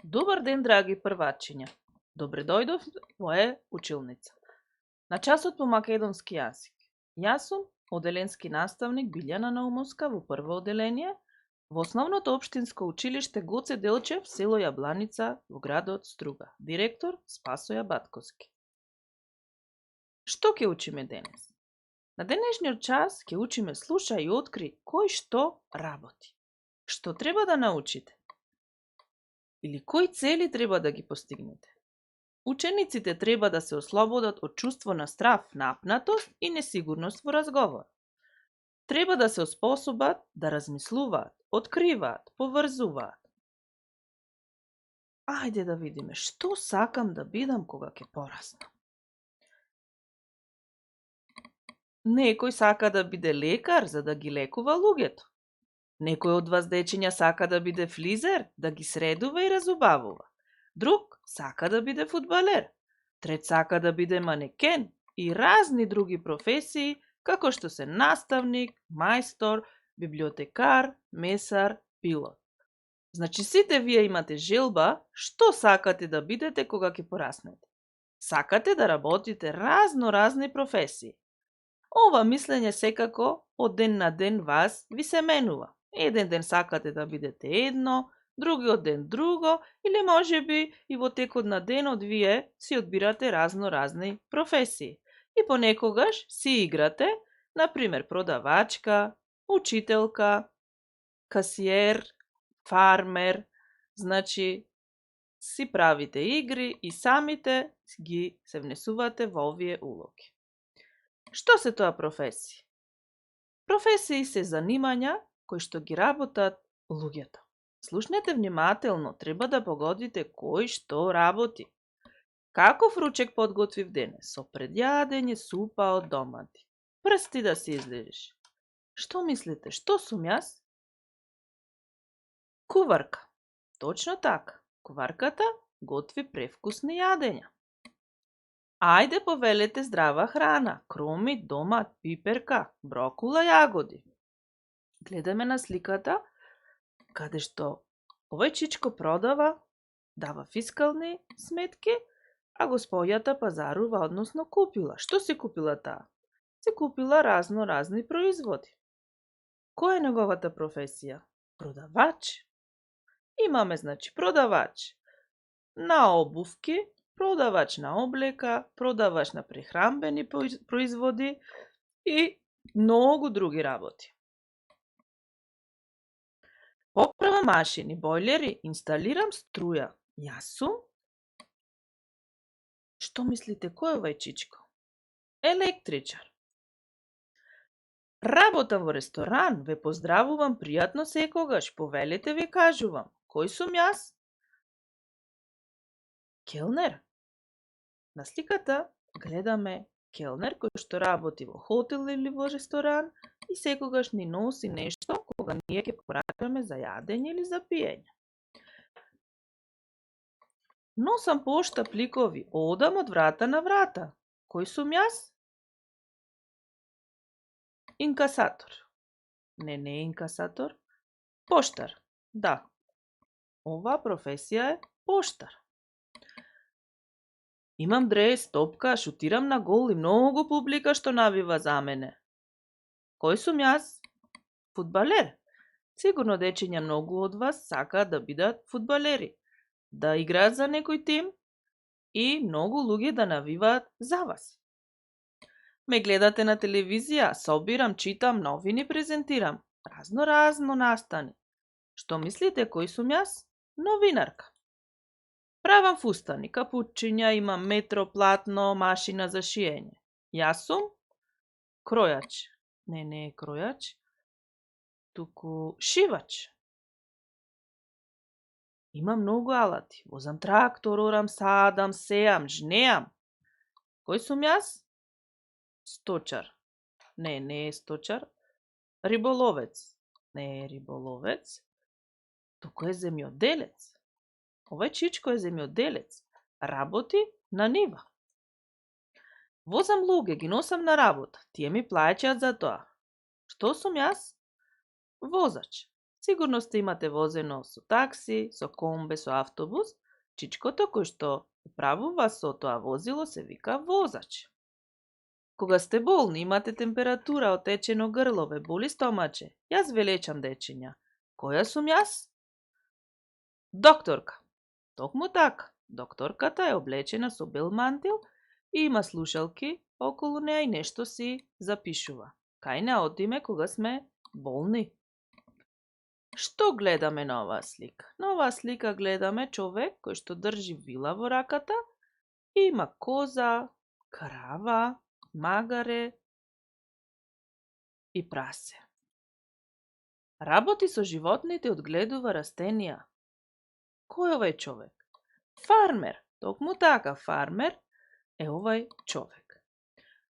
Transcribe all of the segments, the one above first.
Добар ден, драги првачиња. Добре дојдовте во училница. На часот по македонски јазик. Јас сум оделенски наставник Билјана Наумовска во прво оделение во основното општинско училиште Гоце Делчев, село Јабланица во градот Струга. Директор Спасоја Батковски. Што ќе учиме денес? На денешниот час ќе учиме слушај и откри кој што работи. Што треба да научите? Или кои цели треба да ги постигнете? Учениците треба да се ослободат од чувство на страв, напнатост и несигурност во разговор. Треба да се оспособат да размислуваат, откриваат, поврзуваат. Ајде да видиме што сакам да бидам кога ќе пораснам. Некој сака да биде лекар за да ги лекува луѓето. Некој од вас дечиња сака да биде флизер, да ги средува и разубавува. Друг сака да биде фудбалер. Трет сака да биде манекен и разни други професии, како што се наставник, мајстор, библиотекар, месар, пилот. Значи сите вие имате желба што сакате да бидете кога ќе пораснете. Сакате да работите разни професии. Ова мислење секако од ден на ден вас ви се менува. Еден ден сакате да бидете едно, другиот ден друго, или можеби и во текот на денот вие си одбирате разни професии. И понекогаш си играте, например продавачка, учителка, касиер, фармер, значи си правите игри и самите ги се внесувате во овие улоги. Што се тоа професии? Професии се занимања кои што ги работат луѓето. Слушнете внимателно, треба да погодите кој што работи. Каков ручек подготвив денес? Со предјадење супа од домати. Прсти да си излежиш. Што мислите, што сум јас? Куварка. Точно така. Куварката готви превкусни јадења. Ајде повелете здрава храна, кроми, домат, пиперка, брокула, јагоди. Гледаме на сликата, каде што овој чичко продава, дава фискални сметки, а господјата пазарува, односно купила. Што си купила таа? Си купила разни производи. Која е неговата професија? Продавач. Имаме, значи, продавач на обувки, продавач на облека, продавач на прехранбени производи и многу други работи. Поправам машини, бойлери, инсталирам струја. Јас сум? Што мислите, кој е овај чичко? Електричар. Работам во ресторан, ве поздравувам пријатно секогаш, повелете ви кажувам. Кој сум јас? Келнер. На сликата гледаме келнер кој што работи во хотел или во ресторан и секогаш ни носи нешто кога ние ќе порачаме за јадење или за пиење. Носам пошта пликови, одам од врата на врата. Кој сум јас? Инкасатор. Не е инкасатор. Поштар. Да. Ова професија е поштар. Имам дрес, топка, шутирам на гол и многу публика што навива за мене. Кој сум јас? Фудбалер. Сигурно дечиња многу од вас сакаат да бидат фудбалери, да играат за некој тим и многу луѓе да навиваат за вас. Ме гледате на телевизија, собирам, читам, новини презентирам, разно настани. Што мислите, кој сум јас? Новинарка. Правам фустани, капучиња, имам метро, платно, машина за шиење. Јас сум? Кројач. Не е кројач, туку шивач. Имам многу алати. Возам трактор, орам, садам, сеам, жнеам. Кој сум јас? Сточар. Не е сточар. Риболовец. Не е риболовец, туку е земјоделец. Овај чичко е земјоделец. Работи на нива. Возам луѓе, ги носам на работа. Тие ми плаќаат за тоа. Што сум јас? Возач. Сигурно сте имате возено со такси, со комбе, со автобус. Чичкото кој што управува со тоа возило се вика возач. Кога сте болни, имате температура, отечено грло, ве боли стомаче, јас ве лечам дечиња. Која сум јас? Докторка. Токму така. Докторката е облечена со бел мантил и има слушалки околу неа и нешто си запишува. Кај не одиме кога сме болни. Што гледаме на оваа слика? На оваа слика гледаме човек кој што држи вила во раката и има коза, крава, магаре и прасе. Работи со животните, одгледува растенија. Кој е овај човек? Фармер. Токму така, фармер е овај човек.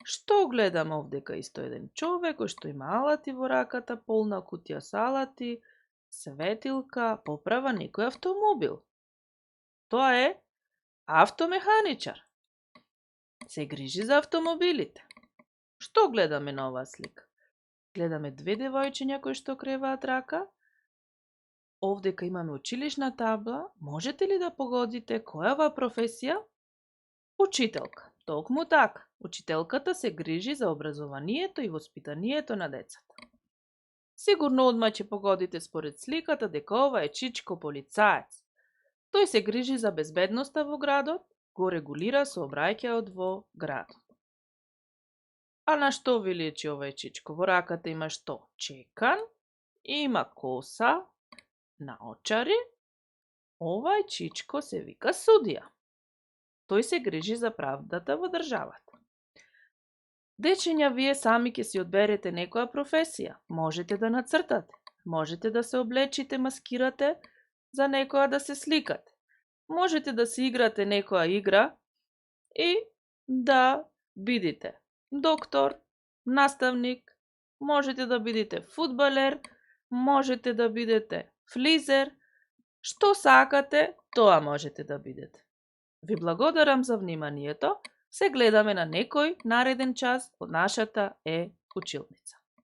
Што гледаме овдека? Исто еден човек кој што има алати во раката, полна кутија со алати, светилка, поправа некој автомобил. Тоа е автомеханичар. Се грижи за автомобилите. Што гледаме на оваа слика? Гледаме две девојчиња кои што креваат рака. Овдека имаме училишна табла. Можете ли да погодите која ова професија? Учителка. Токму така. Учителката се грижи за образованието и воспитанието на децата. Сигурно одма ќе погодите според сликата дека ова е чичко полицаец. Тој се грижи за безбедноста во градот, го регулира сообраќајот во градот. А на што ви личи овај чичко? Во раката има што? Чекан, има коса, наочари. Овај чичко се вика судија. Тој се грижи за правдата во државата. Дечиња, вие сами ќе си одберете некоја професија. Можете да нацртате, можете да се облечите, маскирате, за некоја да се сликате. Можете да се играте некоја игра и да бидите доктор, наставник, можете да бидете фудбалер, можете да бидете флизер. Што сакате, тоа можете да бидете. Ви благодарам за вниманието. Се гледаме на некој нареден час од нашата училница.